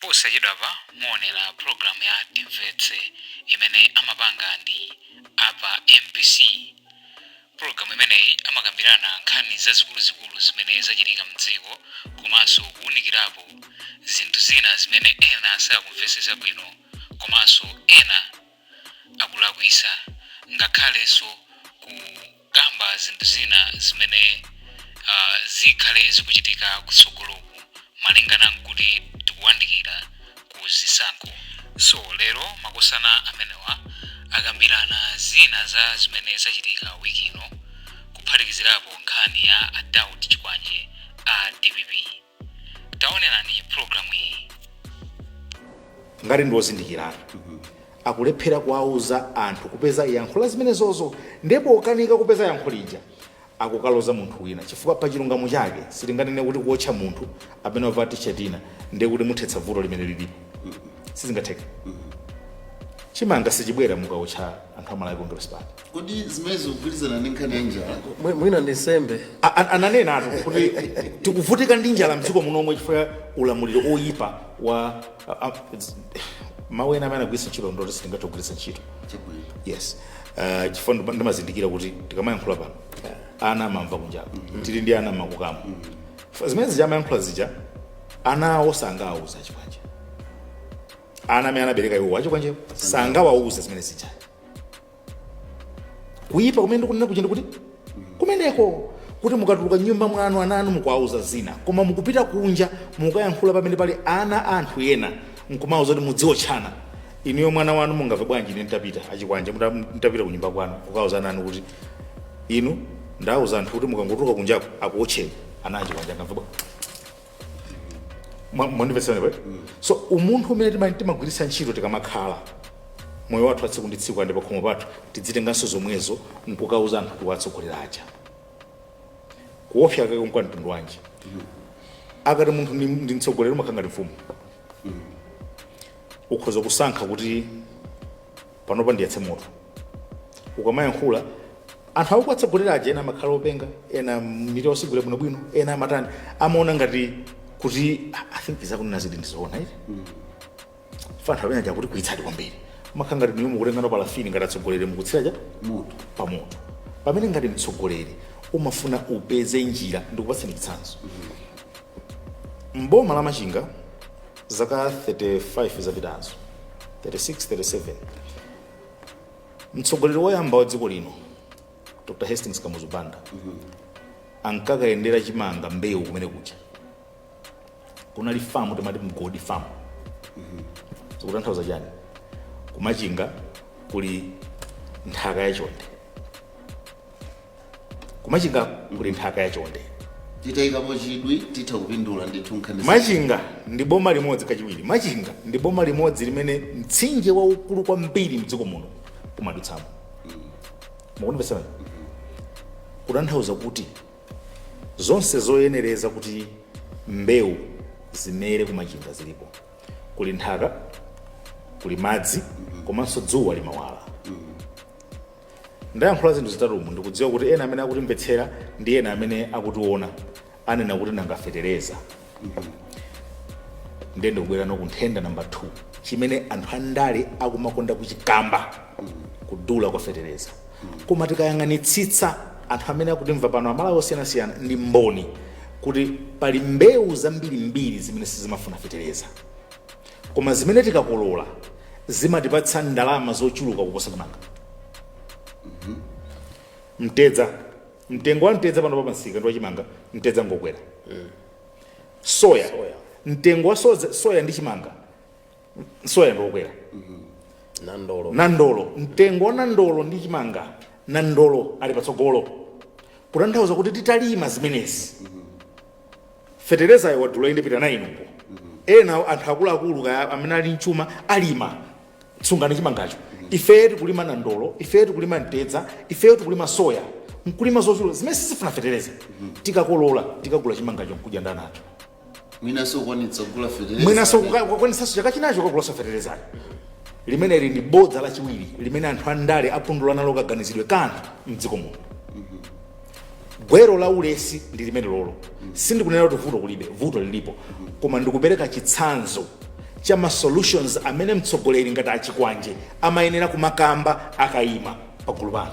Posachedwapa muonera pulogalamu ya Timvetse imene amapanga ndi apa MBC. Pulogalamu imeneyi amakambirana nkhani zazikuluzikulu zimene zachitika mdziko komanso kuwunikirapo zinthu zina zimene ena sakumvetsetsa bwino komanso ena akulakwisa, ngakhalenso kukamba zinthu zina zimene zikhale zikuchitika kutsogoloku malingana nkuti tikuyandikira ku zisankho. So lero makosana amenewa akambirana zina za zimene zachitika wiki ino, kuphatikizirapo nkhani ya a Daud Chikwanje a DPP. Taonerani pulogalamu iyi. Ngati ndi wozindikiratu, akulephera kuwauza anthu kupeza yankho la zimenezozo, ndipo pokanika kupeza yankho lija akukaloza munthu wina, chifukwa pa chilungamo chake sitinganene kuti kuotcha munthu amene wavala t-shirt ina ndiye kuti muthetsa vuto limene lilipo. Sizingatheke. Chimanga sichibwera mukaotcha anthu a Malawi Congress Party. Kodi zimene zikugwirizana ndi nkhani ya njala? Mwina ndi nsembe. Ananenatu kuti tikuvutika ndi njala mdziko munomwe chifukwa ulamuliro oyipa wa mawu ena amene anagwiritsa ntchito ndoti sitingathe kugwiritsa ntchito. Chabwino. Yes, chifukwa ndimazindikira kuti tikamayankhula pano ana amamva kunjako, tili ndi ana mmakukamo. Zimene zija amayankhula zija, ana awo sangawauza achikwanje. Ana amene anabereka iwo achikwanjewo sangawauza zimene zija. Kuyipa kumene ndikunena kuja ndikuti kumeneko, kuti mukatuluka nyumba mwanu ana anu mukuwauza zina, koma mukupita kunja mukayankhula pamene pali ana anthu ena nkumauza kuti mudziotchana. Inuyo mwana wanu mungamve bwanji ine nditapita, achikwanje, nditapita kunyumba kwanu kukauza ana anu kuti inu ndauza anthu kuti mukangotuluka kunjako akuotcheni? Ana achikwanje angamve bwanji? Mwandimvetsa pa? So umunthu umene timagwiritsa ntchito tikamakhala moyo wathu wa tsiku ndi tsiku andi pakhomo pathu, tidzitenganso zomwezo nkukauza anthu tiwatsogolera aja. Kuopsa kake nkwa mtundu wanji? Akati munthu ndi mtsogoleri, umakhala ngati mfumu. Ukhoza kusankha kuti panopa ndiyatse moto. Ukamayankhula, anthu akuwatsogolera aja, ena amakhala openga, ena mitu osigwira bwinobwino, ena amatani, amaona ngati kuti, "Ah, I think zakunena zidi ndizoona iti fa anthu amene aja kuti kuitsati kwambiri." Umakhala ngati niyo mukutengano palafini ngati atsogoleri, mukutsira cha moto pamoto, pamene ngati mtsogoleri umafuna upeze njira. Ndikupatseni chitsanzo. Mboma la Machinga, zaka 35 zapitazo, 36, 37, mtsogoleri woyamba wa dziko lino, Dr Hastings Kamuzu Banda, ankakayendera chimanga, mbewu kumene kuja kunali famu timati Mgodi Farm. Zikutanthauza chani? Kumachinga kuli nthaka yachonde. Kumachinga kuli nthaka yachonde. Titayikapo chidwi titha kupindula ndithu nkhani. Machinga ndi boma limodzi, kachiwiri, Machinga ndi boma limodzi limene mtsinje waukulu kwambiri mdziko muno umadutsamo. Mukundimvetsa? Kutanthauza kuti zonse zoyenereza kuti mbewu zimere kumachinga zilipo. Kuli nthaka, kuli madzi, komanso dzuwa limawala. Ndayankhula zinthu zitatumu. Ndikudziwa kuti ena amene akutimvetsera ndi ena amene akutiona anena kuti, "Nanga fetereza?" Ndiye ndikubwera no ku nthenda namba 2 chimene anthu andale akumakonda kuchikamba, kudula kwa fetereza. Koma tikayang'anitsitsa, anthu amene akutimva pano, Amalawi osiyanasiyana ndi mboni kuti pali mbewu zambirimbiri zimene sizimafuna fetereza, koma zimene tikakolola zimatipatsa ndalama zochuluka kuposa chimanga. Mtedza, mtengo wa mtedza pano pamsika ndi wachimanga, mtedza ngokwera. Soya, Soya. mtengo wa soya ndi chimanga, soya ndiokwera. Nandolo. Nandolo, mtengo wa nandolo ndi chimanga, nandolo ali patsogolo. Kutanthauza kuti titalima zimenezi, feterezayo wadula, inde, pita nayinuko. Ena anthu akuluakulu kaya amene ali mchuma alima, tsungani chimangacho. Ifeyo tikulima nandolo, ifeyo tikulima mtedza, ifeyo tikulima soya, nkulima zochuluka zimene sizifuna fetereza. Tikakolola tikagula chimangacho nkudya ndanacho. Mwinanso kukwanitsa kugula fetereza. Mwinanso kukwanisanso chaka chinacho kagulaso feterezayo. Limeneli ndi bodza lachiwiri limene anthu andale apundula nalo kaganizidwe kanthu mdziko muno. Gwero la ulesi ndi limene lolo. Sindikunena kuti vuto kulibe, vuto lilipo, koma ndikupereka chitsanzo Cha ma solutions amene mtsogoleri ngati achikwanje amayenera kumakamba akayima pagulu pano.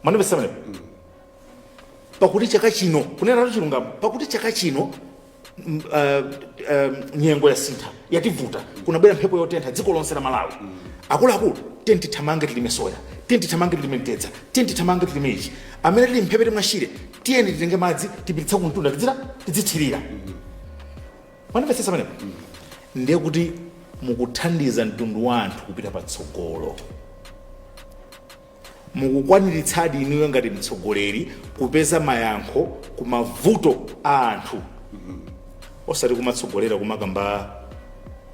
Mwandipetsa pamenepo? Pakuti chaka chino, kunena chilungamo, pakuti chaka chino nyengo yasintha, yativuta, kunabwera mphepo yotentha dziko lonse la Malawi. Akuluakulu, tiyeni tithamange tilime soya, tiyeni tithamange tilime mtedza, tiyeni tithamange tilime ichi. Amene tili mphepete mwa Shire, tiyeni titenge madzi tipititsa kumtunda, tidzira tidzithirira. Mwandimvetsetsa pamenepo? Ndiye kuti mukuthandiza mtundu wa anthu kupita patsogolo, mukukwaniritsadi inuyo ngati mtsogoleri kupeza mayankho ku mavuto a anthu, osati kumatsogolera kumakamba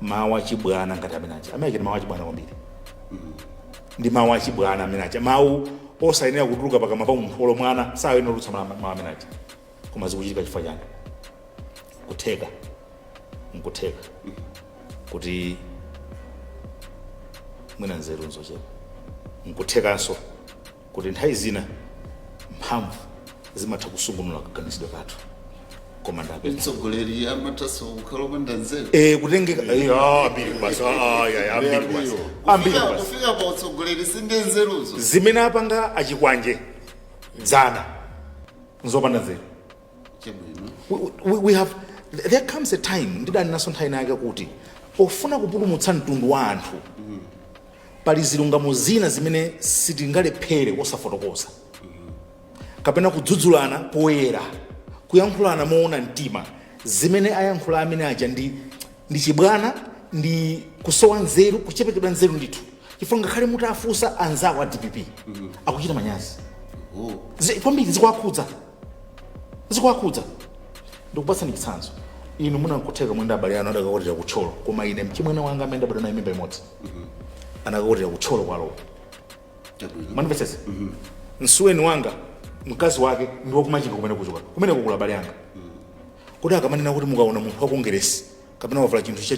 mawu achibwana ngati amene aja. Amene aja ndi mawu achibwana kwambiri, ndi mawu achibwana amene aja, mawu osayenera kutuluka pakamwa pa munthu. Olo mwana sayenera kutulutsa mawu amene aja, koma zikuchitika chifukwa chani? Kutheka, nkutheka kuti mwina nzeru nzochepa, nkuthekanso kuti nthawi zina mphamvu zimatha kusungunula kaganizidwe kathu, koma ndapempha. Mtsogoleri amathanso kukhala opanda nzeru. Kutengeka, ambiri basi, ya, ambiri basi, ambiri basi. Kufika pa utsogoleri sinde nzeruzo. Zimene apanga achikwanje dzana nzopanda nzeru. Chabwino. We have there comes a time, ndidaninaso nthawi inayake kuti pofuna kupulumutsa mtundu wa anthu pali zilungamo zina zimene sitingalephere osafotokoza kapena kudzudzulana poyera, kuyankhulana moona mtima. Zimene ayankhula amene aja ndi chibwana, ndi kusowa nzeru, kuchepekedwa nzeru ndithu, chifukwa ngakhale mutafunsa anzawo a DPP akuchita manyazi. Oh. Kwambiri zikuwakhudza, zikuwakhudza. Ndikupatsani chitsanzo. Inu munankutheka mwenda abale anu adakakwatira kutcholo, koma ine mchimwene wanga amene ndabadwa naye mimba imodzi anakakwatira kutcholo kwalowa. Chabwino. Mwandimvetsetsa? Msuweni wanga mkazi wake ndi wakumachinga kumene kuchoka kumene kukula abale anga. Kuti akamanena kuti mukaona munthu wa Kongeresi kapena wavala chinthu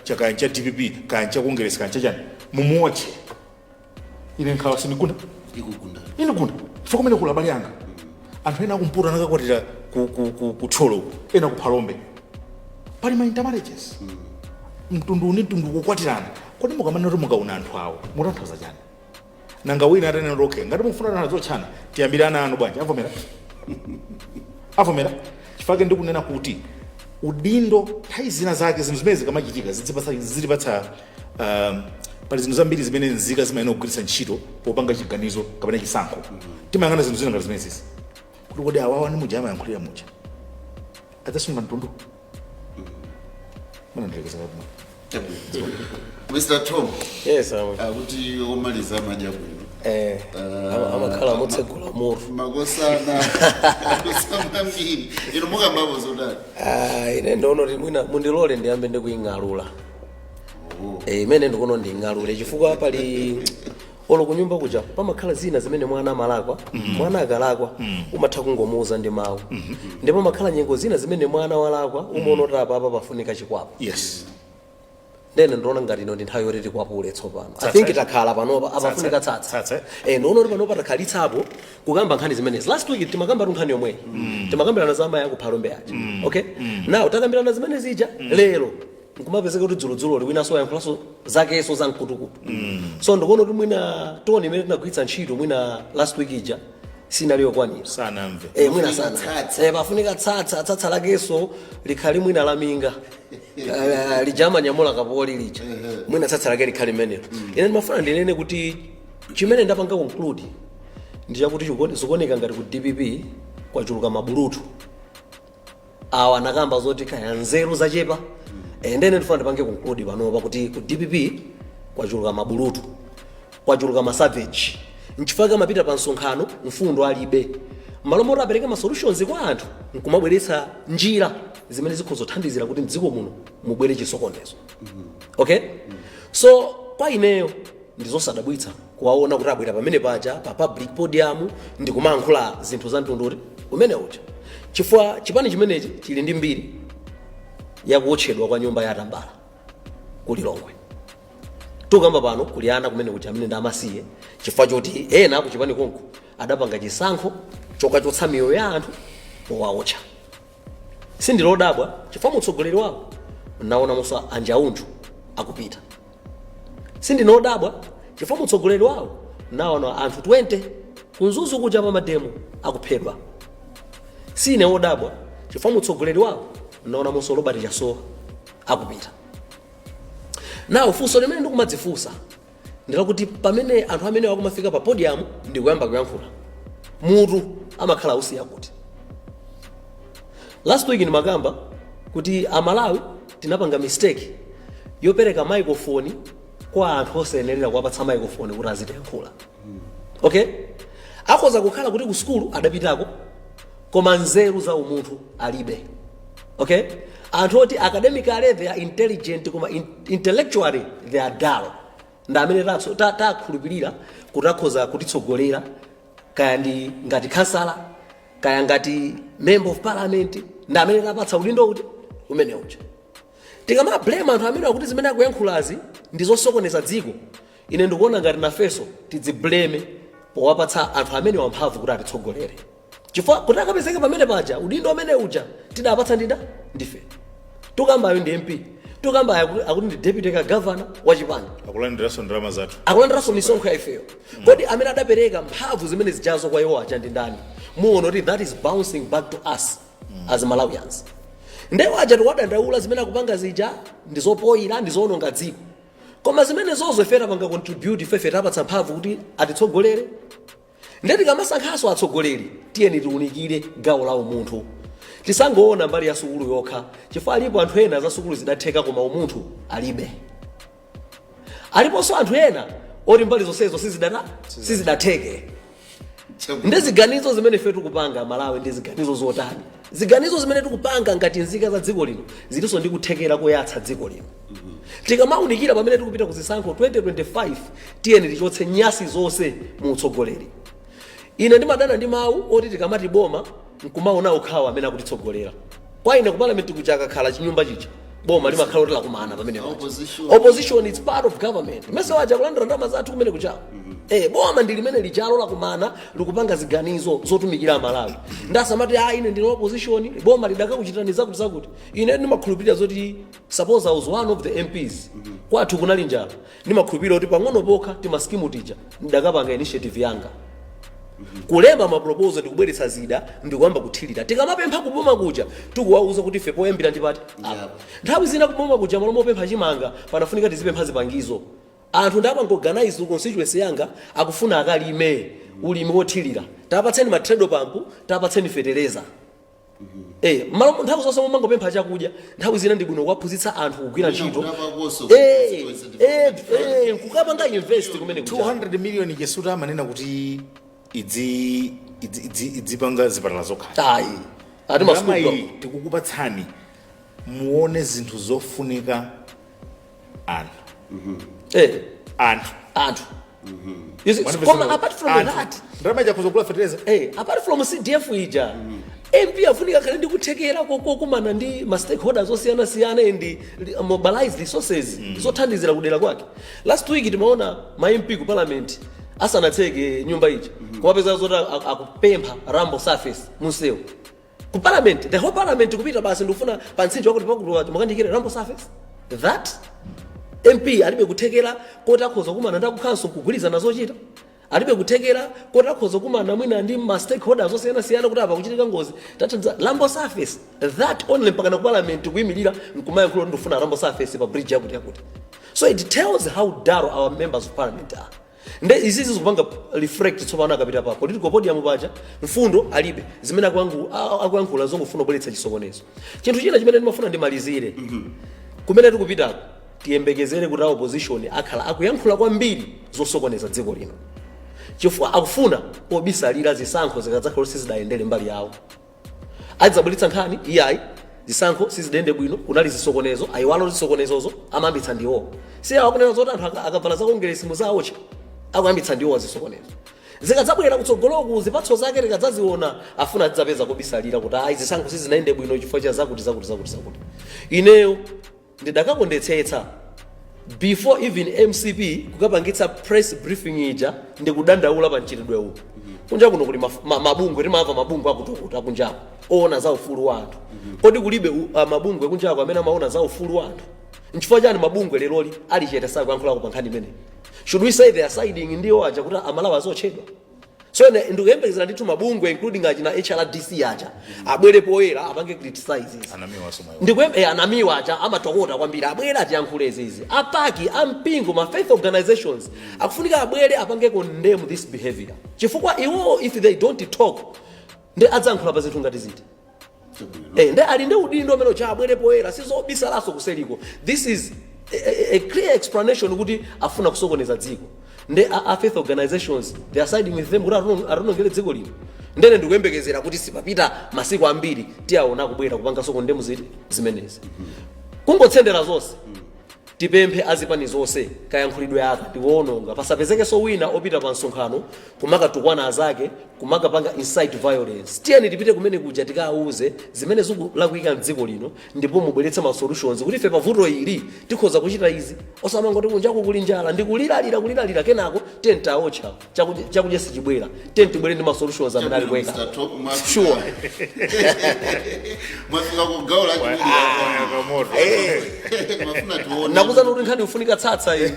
cha kaya cha DPP, kaya cha Kongeresi, kaya cha chani, mumuotche, ine nkhawa sindigunda. Ikugunda. Indigunda chifukwa kumene kula abale anga. Anthu ena akumpoto anakakwatira ku Thyolo uku, ena ku Phalombe. Pali ma intermarriages, mtundu uni mtundu kukwatirana. Kodi mukamanena kuti mukaona anthu awo mutanthauza chani? Nanga wina atanena kuti okay, ngati mufuna anthu zotchana, tiyambire ana anu bwanji? Avomera? Avomera? Chifukwa ndikunena kuti udindo nthawi zina zake zinthu zimene zikamachitika zitipatsa pali zinthu zambiri zimene nzika zimayenera kugwiritsa ntchito popanga chiganizo kapena chisankho. Timayang'ana zinthu zina ngati zimenezi kuti kodi awawa ndi muja amayankhulira muja adzasunga mtundu mana. Ndilekeza kapuma. Chabwino. Mr Tom. Yes, amwe. Akuti omaliza amadya bwino. Amakhala motsegula mutu. Makosana adusana mbiri, inu mukambapo zotani? Ah, ine ndiono kuti mwina mundilole ndiyambe ndikuying'alula. Imene ndikuno nding'alule chifukwa pali olo kunyumba kuja pamakhala zina zimene mwana amalakwa. Mwana akalakwa umatha kungomuuza ndi mawu, ndipo pamakhala nyengo zina zimene mwana walakwa umaona kuti apapa pafunika chikwapo. Ndene ndiona ngati ino ndi nthawi yoti tikwapule tsopano. I think takhala panopa, apafunika tsatsa. Tsatsa. Ndiona kuti panopa takhalitsapo kukamba nkhani zimenezi. Last week timakamba tu nkhani yomweyi, timakambirana za amayi akuphalombe aja. Okay, now takambirana zimene zija, lero nkumapezeka kuti dzulodzulo winanso wayankhulanso zakeso za mkutukutu. So ndikuona kuti mwina tone imene tinagwiritsa ntchito mwina last week ija sinali yokwanira. Sanamve. Mwina Pafunika sana. tsatsa. Pafunika tsatsa, tsatsa lakeso likhale mwina laminga. Lija amanyamula kapoli lija, mwina tsatsa lake likhale limenelo. Ine ndimafuna ndinene kuti chimene ndapanga conclude ndi chakuti zikuoneka ngati ku DPP kwachuluka mabulutu. Awa anakamba zoti kaya nzeru zachepa. Ndene ndifuna ndipange conclude panopa kuti ku DPP kwachuluka mabulutu, kwachuluka ma savage. Nchifukwa amapita pa msonkhano mfundo alibe. Malo moti apereke ma solutions kwa anthu, nkumabweretsa njira zimene zikhoza kuthandizira kuti mdziko muno mubwere chisokonezo. Okay, so kwa ineyo ndizosadabwitsa kuwaona kuti abwera pamene paja pa public podium ndikumayankhula zinthu za mtundu umene uja, chifukwa chipani chimenechi chili ndi mbiri yakuotchedwa kwa nyumba ya Tambala ku Lilongwe. Tukamba pano kuli ana kumene kuja amene ndi amasiye chifukwa choti ena kuchipani konko adapanga chisankho chokachotsa miyoyo ya anthu powaotcha. Sindilodabwa chifukwa mutsogoleri wawo Naonamonso anjaunthu akupita. Sindinodabwa chifukwa mtsogoleri wawo naona anthu 20 ku Mzuzu kuja pa mademo akuphedwa. Sine wodabwa chifukwa mtsogoleri wawo naonamonso Robert Chasowa akupita. Nawo funso limene ndikumadzifunsa ndilakuti, pamene anthu amene akumafika pa podium ndikuyamba kuyankhula, mutu amakhala ausiya kuti? Last week ndimakamba kuti Amalawi tinapanga mistake yopereka microphone kwa anthu osayenerera kuwapatsa microphone kuti azitiyankhula. Okay, akhoza kukhala kuti ku sukulu adapitako, koma nzeru za umunthu alibe. Okay, anthu oti academically they are intelligent, koma intellectually they are dull, ndi amene takhulupirira kuti akhoza kutitsogolera, kaya ndi ngati kansala, kaya ngati member of parliament, ndi amene tapatsa udindo kuti umene uja. Tikama blame anthu amene akuti zimene akuyankhulazi ndi zosokoneza dziko, ine ndikuona ngati nafenso tidziblame powapatsa anthu amene wamphamvu kuti atitsogolere, chifukwa kuti akapezeke pamene paja, udindo amene uja tidapatsa ndida ndife. Tukambayo ndi MP, tukambayo akuti ndi deputy ka governor wa chipani. Akulandiranso ndalama zathu. Akulandiranso misonkho ya ifeyo. Kodi amene adapereka mphamvu zimene zijazo kwa iwo aja ndi ndani? Muona kuti that is bouncing back to us as Malawians. Ndewo aja tikuwadandaula, zimene akupanga zija ndi zopoyira, ndi zoononga dziko, koma zimene zozo ife tapanga contribute, ifefe tapatsa mphamvu kuti atitsogolere. Nde tikamasankhanso atsogoleri, tiyeni tiunikire gawo la umunthu, tisangoona mbali ya sukulu yokha, chifukwa alipo anthu ena za sukulu zidatheka koma umunthu alibe. Aliponso anthu ena oti mbali zonsezo sizidatheke. Ndi ziganizo zimene ife tikupanga Malawi ndi ziganizo zotani? Ziganizo zimene tikupanga ngati nzika za dziko lino zilinso ndi kuthekera koyatsa dziko lino. Tikamaunikira pamene tikupita ku zisankho 2025, tiyeni tichotse nyasi zonse mu utsogoleri. Ine ndimadana ndi mawu oti tikamati boma nkumaona okhawo amene akutitsogolera. Kwa ine, ku parliament kuja akakhala chinyumba chija, boma limakhala oti lakumana pamene paja. Opposition. Opposition is part of government. Mese waja kulandira ndalama zathu kumene kuchawo? Boma ndi limene lijalo lakumana, likupanga ziganizo zotumikira Amalawi. Ndasamati, "Ah, ine ndine opposition, boma lidakakuchitani zakuti zakuti." Ine ndimakhulupirira zoti suppose I was one of the MPs, kwathu kunali njala, ndimakhulupirira kuti pang'ono pokha timaskimu tija ndidakapanga initiative yanga kulemba maproposal, ndikubweretsa zida, ndikuyamba kuthirira. Tikamapempha kuboma kuja, tikuwauza kuti ife poyambira ndipati apa. Nthawi zina kuboma kuja, malo mopempha chimanga, panafunika tizipempha zipangizo. Anthu ndapanga organize constituency yanga, akufuna akalime ulimi wothirira, tapatseni ma treadle pump, tapatseni fetereza. Malo nthawi zonse mumangopempha chakudya, nthawi zina ndi bwino kuwaphunzitsa anthu kugwira Mwina ntchito. kunapakonso constituency Kukapanga invest kumene kuja. 200 million jesuta amanena kuti idzipanga zipatala zokha. Ayi, ati Ndalama masukulu. iyi tikukupatsani, muone zinthu zofunika anthu. Anthu. Anthu. You see, koma apart from that, ndalama ija kuzogula fertilizer. Apart from CDF ija, MP afunika khale ndi kuthekera kokumana ndi ma stakeholders osiyanasiyana and mobilize resources zothandizira kudera kwake. Last week timaona ma MP ku parliament asanatseke nyumba ija, kumapeza zoti akupempha rumble surface munsewu ku parliament, the whole parliament kupita basi, "Ndikufuna pa mtsinje wakuti pakuti mukandikire rumble surface." That MP alibe kuthekera koti akhoza kumana ndi akukhanso kugwirizana zochita? Alibe kuthekera koti akhoza kumana mwina ndi ma stakeholders osiyanasiyana kuti apa kuchitika ngozi, tathandiza rumble surface? That only, mpaka na ku parliament kuyimirira nkumayankhula kuti ndikufuna rumble surface pa bridge yakuti yakuti. So it tells how dull our members of parliament are. Nde izizi zikupanga reflect tsopano akapita pa political podium paja, mfundo alibe, zimene akuyankhula zongofuna kubweretsa chisokonezo. Chinthu china chimene ndimafuna ndimalizire, kumene tikupitako tiyembekezere kuti a opposition akhala akuyankhula kwambiri zosokoneza dziko lino, chifukwa akufuna pobisalira zisankho zikadzakhala sizidayendere mbali yawo. Adzabweretsa nkhani, iyayi, zisankho sizidayende bwino, kunali zisokonezo. Ayiwalo zisokonezozo amayambitsa ndiwo. Si awo akunena zoti anthu akavala za Kongeresi muzawocha? Akuyambitsa ndiwo zisokonezo. Zikadzabwera kutsogoloku, zipatso zake tikadzaziona, afuna adzapeza kubisalira kuti ayi, zisankho sizinayende bwino chifukwa cha zakuti zakuti zakuti zakuti. Ineyo ndidakakondetsetsa before even MCP kukapangitsa press briefing ija ndikudandaula pa mchitidwe uwu. Kunja kuno kuli mabungwe, timamva mabungwe akutukuta kunjako oona za ufulu wa anthu. Kodi kulibe mabungwe kunjako amene amaona za ufulu wa anthu? Nchifukwa chani mabungwe leroli ali chete, sakuyankhulako pa nkhani imeneyi? Should we say they are siding ndiwo aja kuti Amalawi azotchedwa? So ine ndikuyembekezera ndithu mabungwe, including achina HRDC aja, abwere poyera apange criticize izi. Anamiwa somwe. Anamiwa aja amatokota kwambiri, abwere atiyankhule izizi. A PAC, ampingo, ma faith organizations akufunika abwere apange condemn this behavior, chifukwa iwo, if they don't talk, ndi adzayankhula pa zinthu ngati ziti? Nde ali ndi udindo amene cha abwere poyera, sizobisalaso kuseliko. This is a clear explanation kuti afuna kusokoneza dziko. Nde a faith organizations, they are siding with them kuti atonongere dziko lino. Ndene ndikuyembekezera kuti sipapita masiku ambiri tiyaona kubwera kupanganso condemn ziti zimenezi. Kungotsendera zonse, tipemphe azipani zonse, kayankhulidwe aka ndikuononga. Pasapezekenso wina opita pa msonkhano kumakatukwana azake, kumakapanga incite violence. Tiyeni tipite kumene kuja, tikawuze zimene zikulakwika mdziko lino, ndipo mubweretse ma solutions kuti ife pavuto ili tikhoza kuchita izi. Osamangoti kunjaku kuli njala ndikuliralira kuliralira, kenako tiyeni taotcha chakudya, chakudya sichibwera. Tiyeni tibwere ndi ma solutions amene ali kuweka. Mr. Top, mwafika. Sure. Mwafika ku gawo lachiwiri. Kamoto. Ndimafuna tione. Nakuzana kuti nkhani ifunika tsatsa iyi.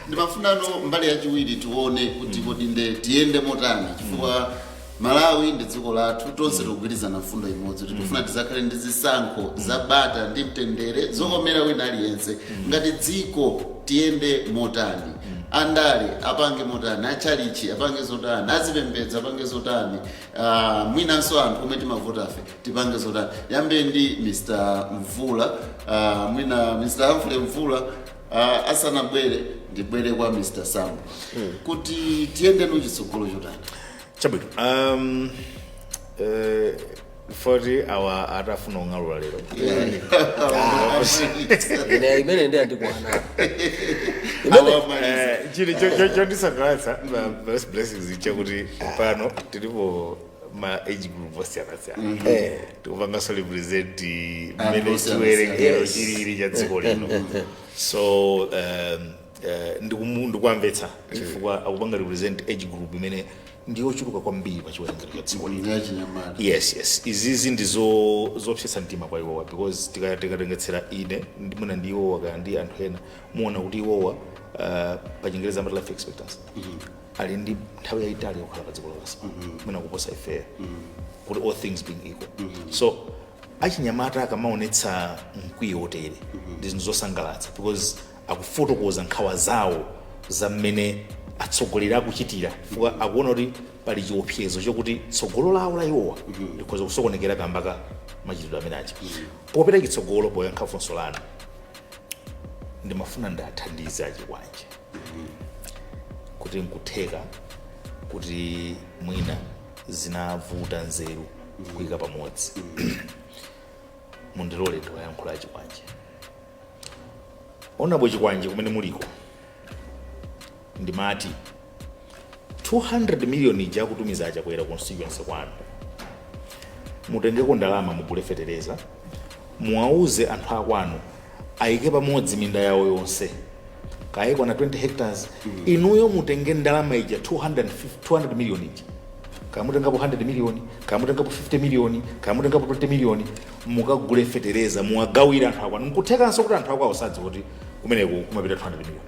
Ndimafunano mbali yachiwiri tione kuti kodi nde tiyende motani, chifukwa Malawi ndi dziko lathu tonse. Tikugwirizana mfundo imodzi kuti tifuna tizakhale ndi zisankho zabata ndi mtendere zokomera wina aliyense. Ngati dziko tiyende motani? Andale apange motani? Achalichi apange zotani? Azipembedzo apange zotani? Mwinanso anthu omwe timavotafe tipange zotani? Yambe ndi Mr Mvula. Mwina Mr Humphrey Mvula asanabwere, ndibwere kwa Mr Sambo kuti tiyendeni chitsogolo chotani? Chabwino. Foti awa atafuna kung'alula lero. Ine imene ndi andikwana imene. Awamaliza. Chili chondisangalatsa, blessings, chakuti pano tilipo ma age group osiyanasiyana, tikupanganso represent Anthu mmene osiyanasiyana. chiwerengero chilili cha dziko lino. So ndikuamvetsa chifukwa akupanga represent age group imene ndiyochuluka kwambiri pa chiwerengero cha dziko lino. Yachinyamata. Yes, izizi ndizo zopsetsa mtima kwa iwowa, because tikatengetsera ine mwina ndi iwowa kaya ndi anthu ena, muona kuti iwowa, pa Chingereza amati life expectancy, ali ndi nthawi yayitali yokhala pa dziko lapansi mwina kuposa ifeyo, kuti all things being equal. So achinyamata akamaonetsa mkwiyo otere ndi zinthu zosangalatsa, because akufotokoza nkhawa zawo za mmene atsogoleri akuchitira, chifukwa akuona kuti pali chiopsezo chokuti tsogolo lawo la iwowa likhoza kusokonekera kamba ka machitidwe amene aja. Popita chitsogolo, poyankha funso lanu, ndimafuna ndathandize achikwanje kuti nkutheka kuti mwina zinavuta nzeru kuyika pamodzi. Mundilole ndiwayankhula achikwanje. Onapo chikwanje kumene muliko, ndimati 200 million ija akutumiza aChakwera constituency kwanu, mutengeko ndalama mugule fetereza, muwauze anthu akwanu ayike pamodzi minda yawo yonse, kayikwana 20 hectares. Inuyo mutenge ndalama ija, 250, 200 million ija, kamutengapo 100 million, kamutengapo 50 million, kamutengapo 20 million, mukagule fetereza, muwagawire anthu akwanu. Nkuthekanso kuti anthu akwawo sadziwa kuti kumeneku kumapita 200 million.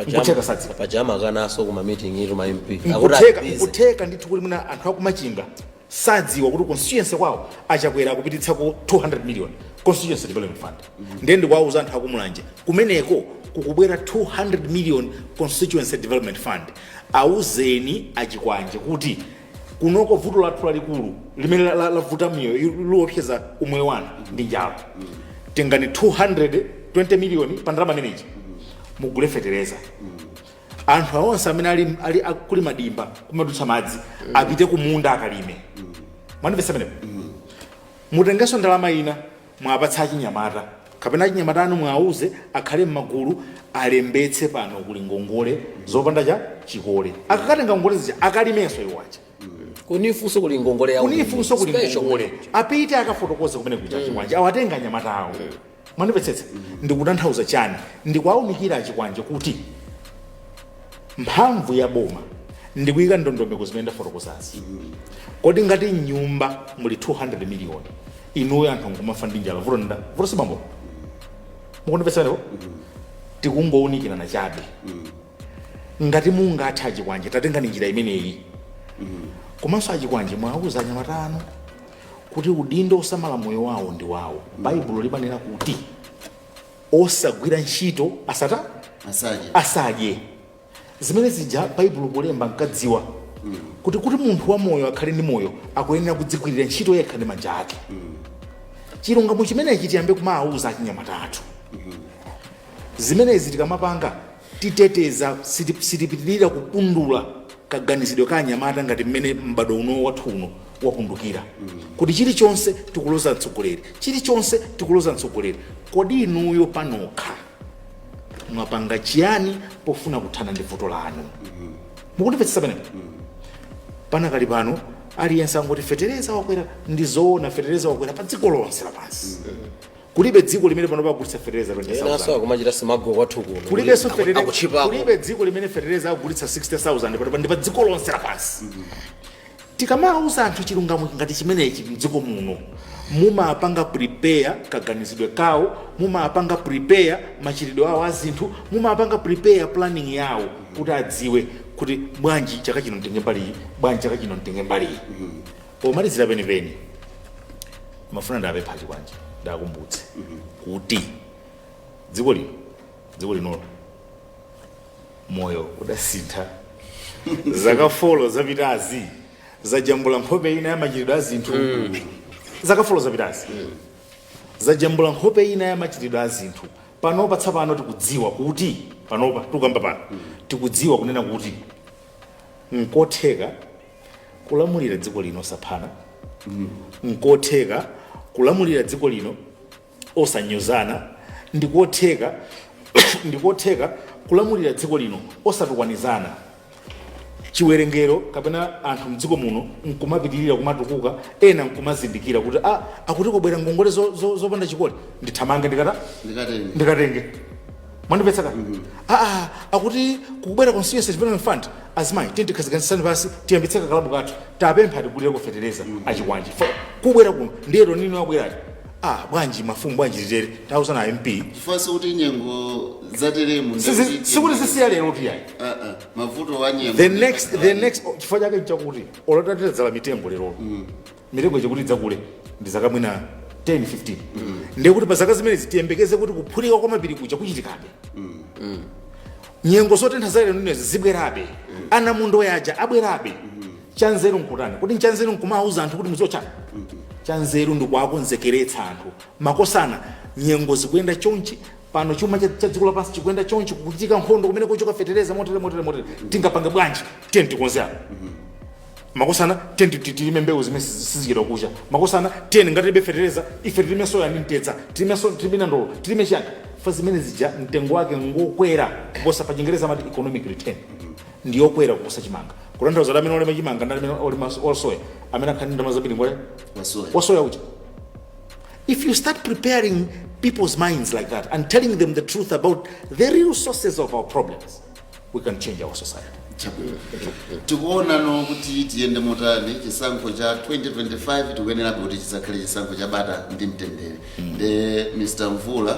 Nkutheka sadziwa. Pajama kanaso kuma meeting itu ma MP. Nkutheka, nkutheka ndithu kuti mwina anthu akumachinga sadziwa kuti constituency kwawo aChakwera akupititsa ku 200 million constituency development fund. Ndiye ndikuwauza anthu akumulanje, kumeneko kukubwera 200 million constituency development fund. Auzeni achikwanje kuti kunoko vuto lathu lalikulu limene lavuta miyoyo, liopseza umoyo wanu, ndi njala. Tengani 220 million pa ndalama imeneyi, mugule fetereza. Anthu awonse amene ali kuli madimba kumadutsa madzi apite kumunda akalime. Mwandimvetsa pamenepo? Mutengenso ndalama ina, mwapatsa achinyamata kapena achinyamata anu, mwauze akhale m'magulu, alembetse. Pano kuli ngongole zopanda cha chikole. Akakatenga ngongole zija, akalimenso iwo aja. Kunifunso kuli ngongole yawo. Kunifunso kuli Special. ngongole, apite akafotokoze kumene kuja achikwanje, awatenga anyamata awo. Mwandimvetsetsa? Ndikutanthauza chani? Ndikuwaunikira achikwanje kuti mphamvu ya boma Ndikuyika ndondomeko zimene ndafotokozazi. Kodi ngati nyumba muli 200 miliyoni, inuyo anthu nkumafa ndi njala, vuto nda vuto si bambo? Mukundipetsa? Tikungowunikirana chabe. Ngati mungathe, achikwanje, tatengani njira imeneyi. Komanso achikwanje, mwauza anyamata anu kuti udindo osamala moyo wawo ndi wawo. Baibulo limanena kuti osagwira ntchito asata Asadye. Asadye. Zimene zija Baibulo polemba nkadziwa kuti munthu wa moyo akhale ndi moyo akuyenera kudzigwirira ntchito yekha ndi manja ake. Chilungamo chimenechi tiyambe kumawuza achinyamata athu. Zimenezi tikamapanga, titeteza, sitipitirira kupundula kaganizidwe ka anyamata ngati mmene m'bado uno wathu uno wapundukira, kuti chilichonse tikuloza mtsogoleri, chilichonse tikuloza mtsogoleri. Kodi inuyo panokha mwapanga chiyani pofuna kuthana ndi vuto lanu? Mukundimvetsetsa pamenepo? Panakali pano aliyense angoti fetereza wakwera. Ndi zoona, fetereza wakwera pa dziko lonse lapansi. Kulibe dziko limene pano pakugulitsa fetereza Enanso 20,000. akumachita smuggle kwathu kuno. Kulibenso fetereza, Akuchipako. kulibe dziko limene fetereza akugulitsa 60,000 pano, ndi pa dziko lonse lapansi. Tikamauza anthu chilungamo ngati chimenechi mdziko muno, mumapanga prepare kaganizidwe kawo, mumapanga prepare machitidwe awo a zinthu, mumapanga prepare planning yawo kuti adziwe kuti bwanji chaka chino mtenge mbali iyi, bwanji chaka chino mtenge mbali iyi. Pomalizira penipeni, mafuna ndapempha chikwanje, ndakumbutse kuti dziko lino, dziko linolo, moyo udasintha. Zaka 4 zapitazi zajambula nkhope ina ya machitidwe a zinthu. Zaka 4 zapitazi zajambula nkhope ina ya machitidwe a zinthu. Panopa tsapano tikudziwa kuti, panopa tikukamba pano, tikudziwa kunena kuti nkotheka kulamulira dziko lino osaphana, nkotheka kulamulira dziko lino osanyozana, ndikotheka kulamulira dziko lino osatukwanizana. Chiwerengero kapena anthu mdziko muno nkumapitirira kumatukuka, ena nkumazindikira kuti a akuti kubwera ngongole zopanda chikole, ndithamange ndikata Ndikatenge. Ndikatenge. Mwandipetsa ka? Aa, akuti kukubwera Constituency Development Fund, azimayi tikhazikitsani pansi, tiyambitse kakalabu kathu, tapempha tigulire kufetereza. Achikwanje, kubwera kuno ndiyero nini wabwerati, ah, bwanji mafumu, bwanji titere, tauzana MP. Chifukwa sikuti nyengo zateremu Sikuti zisiya lero tiyayi. Mavuto wa nyengo. The next oh, chifukwa chake nchakuti olotatedzala mitengo lerolo, mitengo chakuti idzakule ndi zaka mwina 10 15, ndiye kuti pa zaka zimenezi tiyembekeze kuti kuphulika kwa mapiri kuja kuchitikabe, nyengo zotentha za lero ndinezi zibwerabe, ana mundo yaja abwerabe. Chanzeru nkutani? Kuti nchanzeru nkumauza anthu kuti muzochana? Chanzeru ndikuakonzekeretsa anthu, makosana, nyengo zikuyenda chonchi pano, chuma cha dziko lapansi chikuyenda chonchi, kukuchitika nkhondo kumene kuchoka fetereza, motere motere motere, tingapange bwanji? Tiye tikonze apo, makosana, tiye tilime mbewu zimene sizichedwa kucha. Makosana, tiye ngatilibe fetereza, ife tilime soya ndi mtedza, tilime tilime nandolo, tilime chani fa zimene zija mtengo wake ngokwera kuposa, pa Chingereza amati economic return, ndiyokwera kuposa chimanga. Kutanthauza kuti amene olima chimanga ndi amene olima osoya, amene akhali ndi ndalama zambiri ngole Wasoya. Wasoya uja. If you start preparing people's minds like that and telling them the truth about the real sources of our problems, we can change our society. Chabwino. Tikuonano kuti tiyende motani. Chisankho cha 2025 tikuyenerabe kuti chisakhale chisankho cha bata ndi mtendere. Nde Mr Mvula,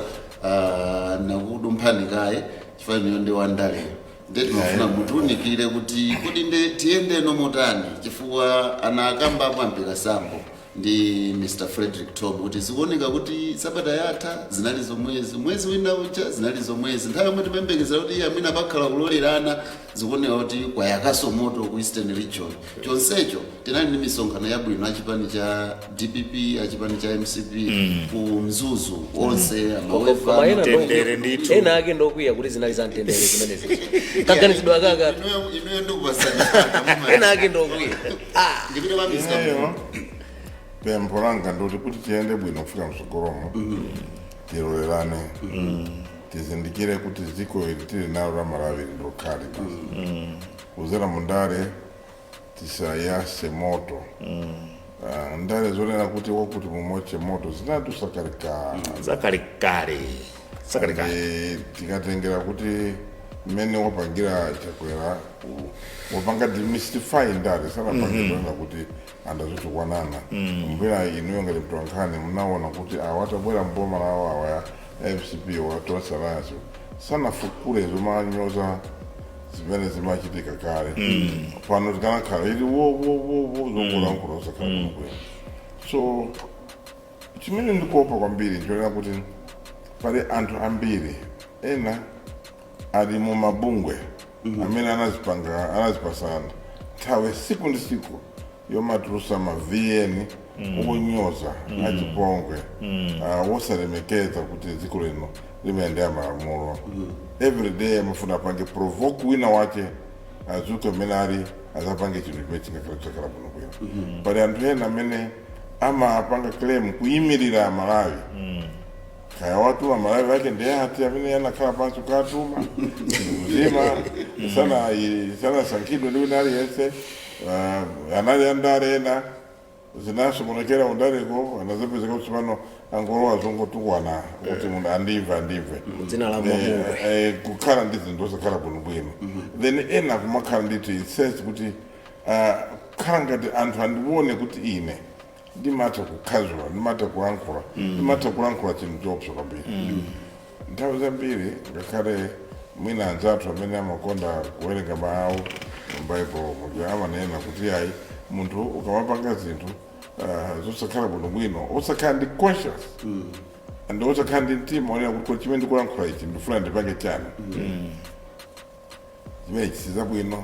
nakudumphani kaye chifukwa inuyo ndi wandaleyo, nde timafuna mutiunikire kuti kodi nde tiyendeno motani, chifukwa anakambapo ampika sambo ndi Mr Frederick Tom kuti zikuoneka kuti sabata yatha zinali zomwezi, mwezi wina uja zinali zomwezi, nthawi yomwe timayembekezera kuti iye amene apakhala kulolerana, zikuoneka kuti kwayakaso moto ku Eastern Region. Chonsecho tinali ndi misonkhano yabwino, achipani cha DPP, achipani cha MCP, ku Mzuzu onse Koma amawefa. ena Mtendere ndithu. Ena ake ndokwiya kuti zinali za mtendere zimenezi, kaganizidwe akaka. Inuyo ndikupasani. Ena ake ndokwiya. Ndipite kwa Mr. Ineyo pempho langa ndoti kuti tiyende bwino kufika msogolomo, tilolerane, tizindikire kuti dziko ili tili nalo la Malawi lilokhali basi. Kuzera mundale tisayase moto. Ah, ndale zonena kuti wakuti mumoche moto zinatusa kalekale. Zakalekale, zakalekale. Tikatengera kuti Mmene wapangira Chakwera, wapanga demystify ndale, sanapange kuona kuti andazotukwanana. Mbwera inuyo ngati mtolankhani munaona kuti awa atabwera mboma lawo awa ya MCP wa Tonse Alliance, sanafukule zomanyoza zimene zimachitika kale. Pano tikanakhala ili wo wo wo wo zongolankhula osakhala bwinobwino. So chimene ndikuopa kwambiri nchonena kuti pali anthu ambiri ena ali mu mabungwe amene anazipanga, anazipasana nthawi siku ndi siku yomatulusa ma VN okunyoza, achipongwe, wosalemekeza kuti dziko lino limayendera malamulo. Every day amafuna apange provoke wina wache azuke amene ali azapange chinthu chimene chingakhala chakhala bwinobwino. Pali anthu ena amene amapanga claim kuyimirira Malawi, kaya watuma Malawi ake ndiye ati amene anakhala pansi kukatuma mzima sana sanasankhidwe ndi wina aliyense. Anali andale ena zinasokonekera undaleko, anazapezeka kuti pano angolowa zongotukwana kuti munthu andimve andimve Dzina la mabungwe. Kukhala ndi zinthu osakhala bwinobwino. Then ena kumakhala ndithu sense kuti kukhala ngati anthu andione kuti ine ndimatha kukhazula, ndimatha kulankhula, ndimatha kulankhula chinthu choopsa kwambiri. Nthawi zambiri ngakhale mwina anzathu amene amakonda kuwerenga mawu m'Baibulo muja amanena kuti ayi, munthu ukamapanga zinthu zosakhala bwinobwino, osakhala ndi conscious and osakhala ndi mtima onena kuti kodi chimene ndikulankhula ichi ndifuna ndipange chani, chimene chisizabwino.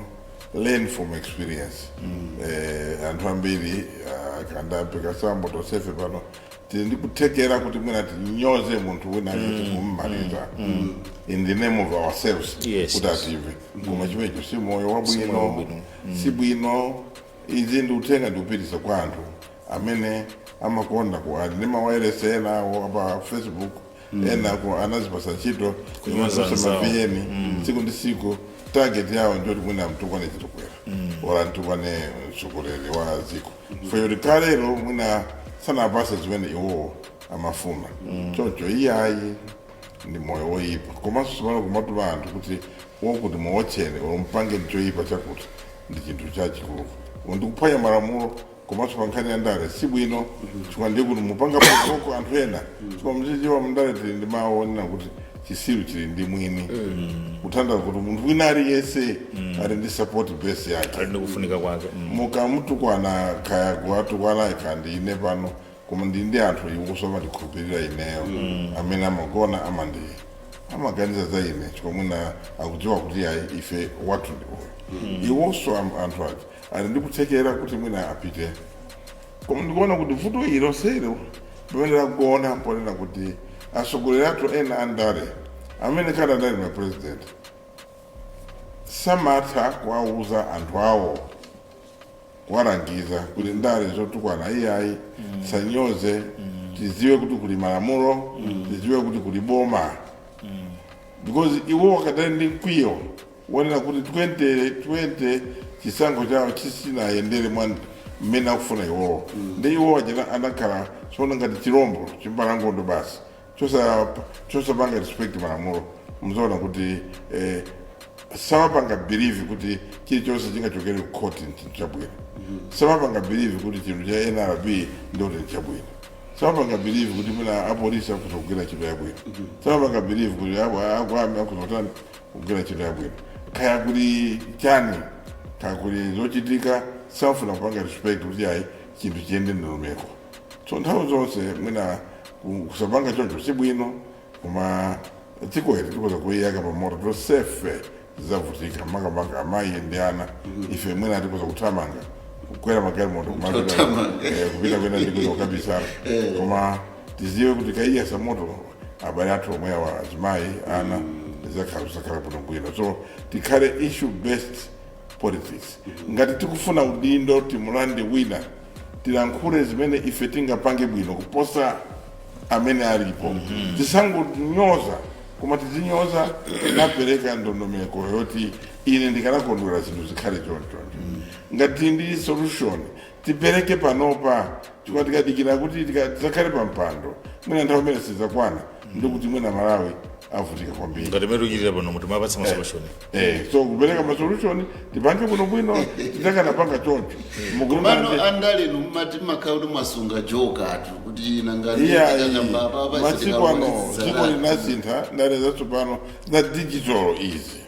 Learn from experience. Anthu ambiri kanda sambo tosefe pano tili ndikuthekera kuti mwina tinyoze munthu wina kuti kummaliza in the name of ourselves kuti ative, koma chimenecho si moyo wabwino. Wabwino. Si bwino. Izi ndi uthenga ndikupitisa kwa anthu amene amakonda ku ali ndi mawayilesi ena awo pa Facebook, ena ku anazipasa ntchito Kunyoza anzawo. ma VN tsiku ndi tsiku. Target yawo njoti mwina mtukwane Chitokwera wala mtukwane mtsogoleri wa dziko feyoti kalero mwina sanapase zimene iwowo amafuna. Choncho iyayi, ndi moyo woyipa. Komanso tsopano kumatuma anthu kuti wokuti muwotchere or mpange choyipa chakuti ndi chinthu chachikulu, ndikuphwanya malamulo. Komanso pa nkhani ya ndale si bwino, chifukwa ndiye kuti mupanga provoke anthu ena, chifukwa mzidziwa mndale tili ndi mawu onena kuti chisiru chili ndi mwini, kutanthauza kuti munthu wina aliyense ali ndi support base yake. Ali ndi kufunika kwake. Mukamutukwana kaya kuwatukwana kandi ine pano, koma ndi ndi anthu iwonso amandikhulupirira ineyo, amene amagona amandi amaganiza za ine, chifukwa mwina akudziwa kuti ayi, ife wathu ndi uyu. Iwonso anthu aja ali ndi kuthekera kuti mwina apite. Koma ndikuona kuti vuto ilo selo pamene lagona ponena kuti atsogoleri athu ena andale amene kale anali ma president samatha kuwauza anthu awo, kuwalangiza kuti ndale zotukwana iyayi, sanyoze, tiziwe kuti kuli malamulo, tiziwe kuti kuli boma, because iwo wakadali ndi mkwiyo wonena kuti 2020 chisankho chawo chisinayendere mwa mmene akufuna iwowo. Ndi iwo achina anakhala soona ngati chirombo chimbalangondo basi, chosapanga respect malamulo. Muzaona kuti samapanga believe kuti chilichonse chingachokere ku court ndi chinthu chabwino, samapanga believe kuti chinthu cha NRB ndoti ndi chabwino, samapanga believe kuti mwina apolisi akhoza kugwira ntchito yabwino, samapanga believe kuti akwame akhoza kutani kugwira ntchito yabwino, kaya kuli chani, kaya kuli zochitika, samafuna kupanga respect kuti ayi, chinthu chiyende ndondomeko. So nthawi zonse mwina kusapanga choncho si bwino, koma dziko ili tikoza kuiyaka pamoto tonsefe zavutika, makamaka amayi ndi ana. Ife mwina tikoza kuthamanga kukwera magalimoto kumapita Kuthamanga. Kupita kwena ndikuza kukabisala, koma tiziwe kuti kaiyasa moto abale athu omwe awa, azimayi, ana, zakhala kusakhala bwino bwino. So tikhale issue based politics. Ngati tikufuna udindo timulande wina, tilankhule zimene ife tingapange bwino kuposa amene alipo. Tisangonyoza, koma tizinyoza napereka ndondomeko yoti ine ndikanakondwera zinthu zikhale chonchoncho. Ngati ndi solution tipereke panopa, chifukwa tikadikira kuti tisakhale pa mpando mwina nthawi imene sizakwana, ndikuti mwina Malawi Avutika kwambiri. Ngati mmene tikuchitira pano, muti mapatsa ma solution. So kupereka ma solution, tipange bwinobwino, titakanapanga choncho. Komano andalenu mmati mmakhala kuti mwasunga jokatu kuti nangati Iya, masiku ano dziko linasintha, ndale zatsopano za digital izi,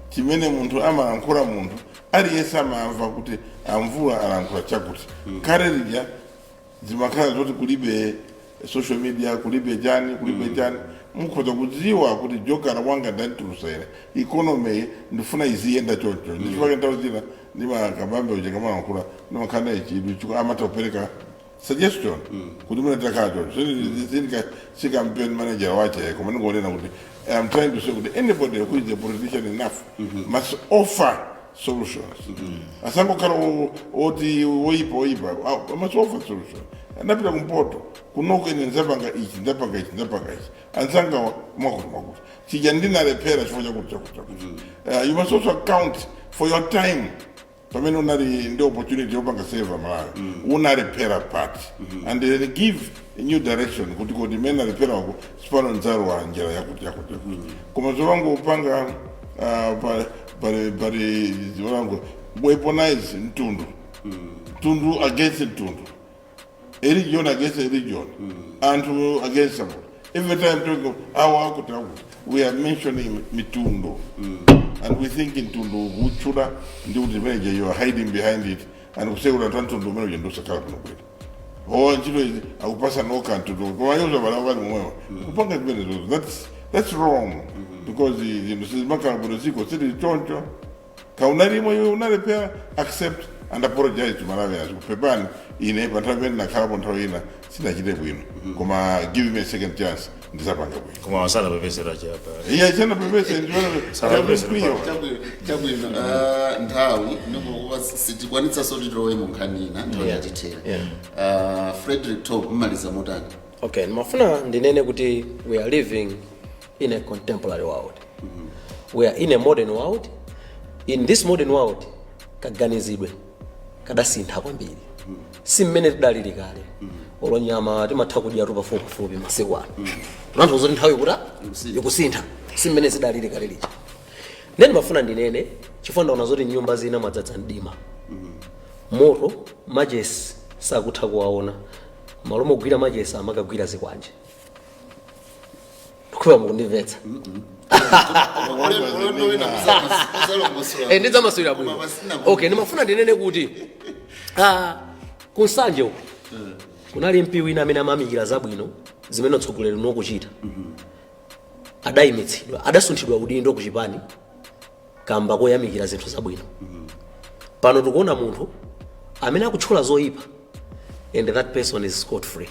chimene munthu amalankhula, munthu aliyense amamva kuti amvula alankhula chakuti. Kale lija zimakhala zoti kulibe social media, kulibe chani, kulibe chani. Mukhoza kudziwa kuti jokala wanga ndanditulusa ine, economy ndifuna iziyenda choncho. Ndichifukwa nthawi zina ndimakabambe uja kamalankhula, ndimakhala naye chidwi chifukwa amatha kupereka suggestion kuti muna takhala choncho. Sindika si campaign manager wache, koma ndingonena kuti I'm trying to say kuti anybody who is a politician enough must offer solutions. Asangokhala oti woipa woipa. Must offer solution. Andapita kumpoto kunoko, ine ndzapanga ichi, ndzapanga ichi, ndzapanga ichi, anzanga mwakuti mwakuti, chija ndinalephera chifukwa chakuti chakuti chakuti. You must also account for your time pamene unali ndi opportunity yopanga serve Malawi, unalephera pati, and then give a new direction kuti imene nalephera uku, sipano ndzalowa njira yakuti yakuti yakuti. Koma zopangopanga pali zolango weaponize mtundu, mtundu against mtundu, a region against a region, anthu against somebody. Every time talking awa akuti akuti, we are mentioning mitundu and we think mtundu kutchula ndi kuti manager, you are hiding behind it and kusekuti anthu amtundu umene uja ndosakhala kuno kwenu, o ntchito izi akupasa nokha mtundu, koma yozo bala bali momwewa kupanga zimenezozo. That's wrong because zinthu sizimakhala bwino, ziko sili choncho. Kaunalimo iwe unalephera, accept and apologize to Malawians. Kupepani, ine pa nthawi imene nakhalapo, nthawi ina sinachite bwino, koma give me a second chance, ndisapanga bwino. Koma wasana pepesera chapa. Iye chana pepese. Sanapepese. Chabwino. Nthawi ndikukupa, sitikwanitsa kuti tilowe mu nkhani ina, nthawi yatithera. Frederick Top, mmaliza motani? Okay, ndimafuna ndinene kuti we are living in a contemporary world. We are in a modern world. In this modern world, kaganizidwe kadasintha kwambiri, si mmene tidalili kale. Olo nyama timatha kudya tu pafupipafupi masiku ano. Kutanthauza kuti nthawi ikuta ikusintha, si mmene zidalili kale lija. Then ndimafuna ndinene, chifukwa ndaona zoti nyumba zina mwadzadza mdima, moto machesi sakutha kuwaona, malo mogwira machesi amakagwira zikwanje. Ndikhupa mukundimvetsa. Ulendo wina muzalongosola. Ndidzamasulira bwino. Koma pasina. Okay, ndimafuna ndinene kuti kunsanje uku kunali MP wina amene amayamikira zabwino zimene mtsogoleri nokuchita. Adayimitsidwa, adasunthidwa udindo kuchipani kamba koyamikira zinthu zabwino. Pano tikuona munthu amene akutchula zoyipa and that person is scot free,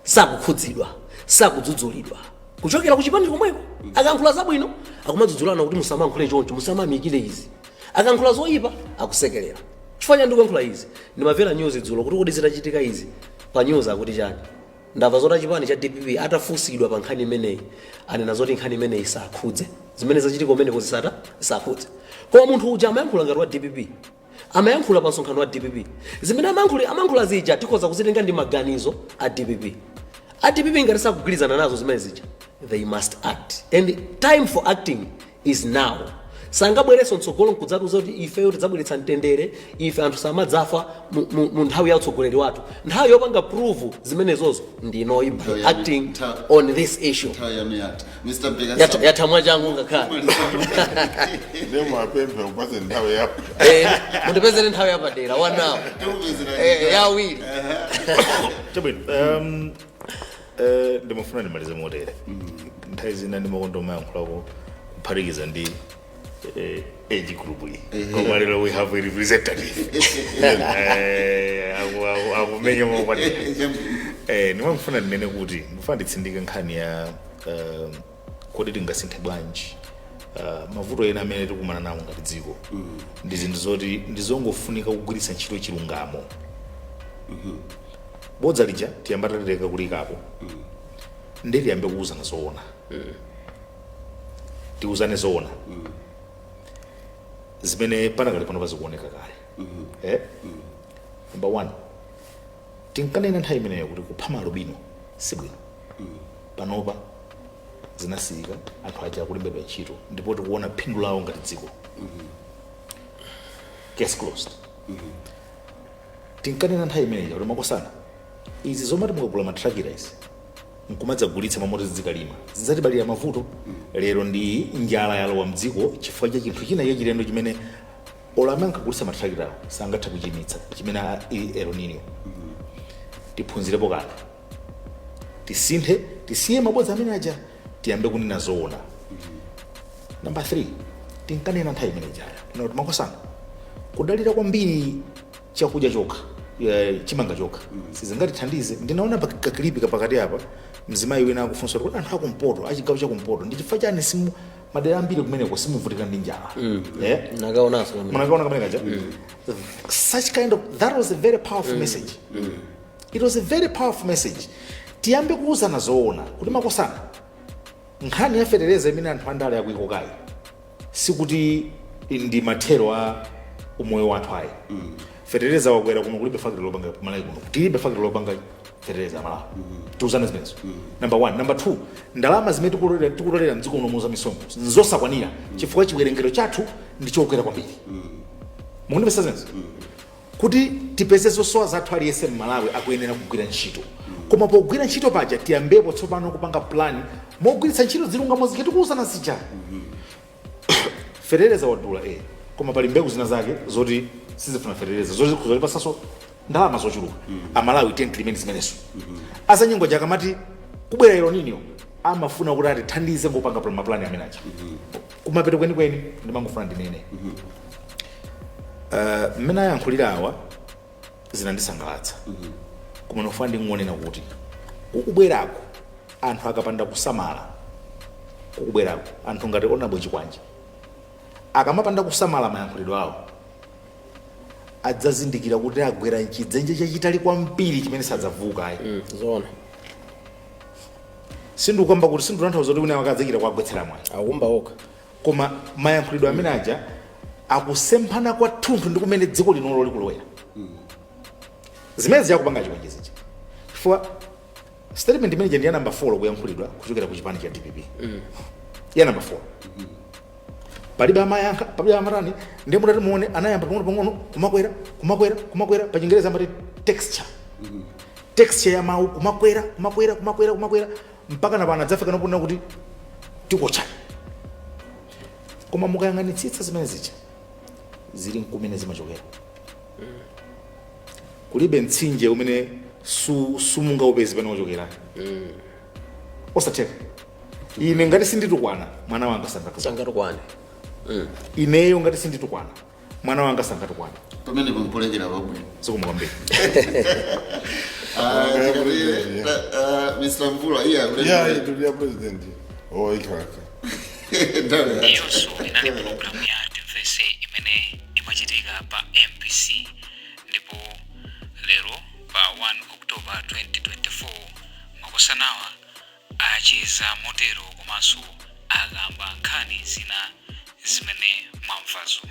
sakukhudzidwa, sakudzudzulidwa kuchokera kuchipani komweko. Akayankhula zabwino akumadzudzulana kuti musamayankhule choncho, musamayamikire izi. Akayankhula zoyipa akusekerera. Chifukwa chani ndikuyankhula izi? Ndimamvera news dzulo kuti kodi zitachitika izi pa news akuti chani? Ndamva zoti chipani cha DPP atafunsidwa pa nkhani imeneyi anena zoti nkhani imeneyi isakhudze, zimene zachitika kumeneko zisata isakhudze. Koma munthu uja amayankhula ngati wa DPP, amayankhula pa msonkhano wa DPP. Zimene amayankhula zija tikhoza kuzitenga ndi maganizo a DPP. A DPP ngati sakugwirizana nazo zimene zija, they must act, and time for acting is now. Sangabwerenso mtsogolo nkudzatiuza kuti ifeyo tidzabweretsa mtendere, ife anthu samadzafa mu nthawi ya utsogoleri wathu. Nthawi yopanga prove zimenezozo ndinoyi by acting on this issue. Nthawi yanu yatha, Mr Mpeka. Yatha mwachangu ngakhale. Ndiye mwapempha kupase nthawi yapo. Mundipezere nthawi yapadera wanawo. Yawiri. Chabwino. Ndimafuna ndimalize motere. Nthawi zina ndimakonda kumayankhulako kuphatikiza ndi age group iyi, koma lero we have a representative. Akumenya mokwanira. Ndimafuna ndinene kuti ndifuna nditsindike nkhani ya kodi tingasinthe bwanji mavuto ena amene tikumana nawo ngati dziko. Ndi zinthu zoti ndizongofunika kugwiritsa ntchito chilungamo. Bodza lija tiyamba tatileka kulikapo, ndi tiyambe kuwuzana zoona, tiwuzane zoona zimene panakali pano pazikuoneka kale. Number one, tinkanena nthawi imeneyo kuti kupha malubino sibwino. Panopa Zinasiyika, anthu aja akulembedwa ntchito ndipo tikuona phindu lawo ngati dziko. Case closed. Tinkanena nthawi imeneyi kuti, makosana, izi zomati mukagula matrakita izi nkumadzagulitsa mamoti zizikalima, zidzatibalira mavuto. Lero ndi njala yalowa mdziko chifukwa cha chinthu china chachilendo chimene olo amene ankagulitsa matrakitawo sangathe kuchimitsa, chimene ili El Nino. Tiphunzirepo kanthu, tisinthe, tisiye mabodza amene aja, tiyambe kunena zoona. Number 3, tinkanena nthawi imene ijaya kuti, makosana, kudalira kwambiri chakudya chokha, chimanga chokha, sizingatithandize. Ndinaona pa ka clip kapakati apa, mzimayi wina akufunsa kuti anthu akumpoto, achigawo chakumpoto, ndi chifukwa chani simu madera ambiri kumeneko simuvutika ndi njala? Nakaonanso pamene. Munakaona kamene kaja? Such kind of, that was a very powerful message. It was a very powerful message. Tiyambe kuuzana zoona kuti, makosana, nkhani ya fetereza imene anthu andale akuikokayi sikuti ndi mathero a umoyo wathu ayi. Fetereza wakwera, kuno kulibe factory lopanga, kumalawi kuno tilibe factory lopanga fetereza Malawi. Tiuzane zimenezo, number one. Number two, ndalama zimene tikutolera mdziko muno za misonkho nzosakwanira chifukwa chiwerengero chathu ndi chokwera kwambiri. Mukundipesa zimenezo? Kuti tipeze zosowa zathu, aliyense mmalawi akuyenera kugwira ntchito. Koma pogwira ntchito paja, tiyambepo tsopano kupanga plan mogwiritsa ntchito zilungamo zija tikuwuzana zija. Fetereza wadula, koma pali mbewu zina zake zoti sizifuna fetereza, zoti zolipasanso ndalama zochuluka. Amalawi, tiyeni tilimeni zimenezo. Azanyengo akamati kubwera El Nino, amafuna kuti atithandize ngopanga mapulani amene aja. Kumapeto kwenikweni, ndimangofuna ndinene, mmene ayankhulira awa zinandisangalatsa, koma nofuna ndingonena kuti kukubwerako anthu akapanda kusamala, kukubwerako anthu ngati Honorable Chikwanje akamapanda kusamala mayankhulidwe awo, adzazindikira kuti agwera mchidzenje chachitali kwambiri chimene sadzavuka ayi. Zoona. Sindikukamba kuti, sindikutanthauza kuti wina akadzachita kuagwetsera mwayi. Akumba okha. Koma mayankhulidwe amene aja akusemphana kwathunthu ndi kumene dziko linolo likulowera, zimene ziyakupanga Chikwanje zija, chifukwa statement imene ndi ya number 4 kuyankhulidwa kuchokera ku chipani cha DPP, ya number 4. Palibe amayankha, palibe amatani. Ndiye mutati muone, anayamba pang'ono pang'ono kumakwera, kumakwera, kumakwera. Pa Chingereza amati texture, texture ya mawu, kumakwera, kumakwera, kumakwera, kumakwera, mpaka na pano adzafika noponena kuti tikochani. Koma mukayang'anitsitsa zimene zija zili nkumene zimachokera, kulibe mtsinje umene sumungaupeze pamene wachokera. Osatheka. Ine ngati sinditukwana, mwana wanga sangatukwana. Sangatukwane. Ineyo ngati sinditukwana, mwana wanga sangatukwana. Pamene pampolekera pabwino. Zikomo kwambiri. Ah, Yeah, tikatire, president, Mr. Mvula, iya. Yeah, itu ya president oh ikhalaka. Nthawi yathu. Iyonso inali pulogalamu ya Timvetse imene imachitika pa MBC. Ndipo lero pa 1 October 2024, makosanawa acheza motero komanso akamba nkhani zina zimene mwamvazo.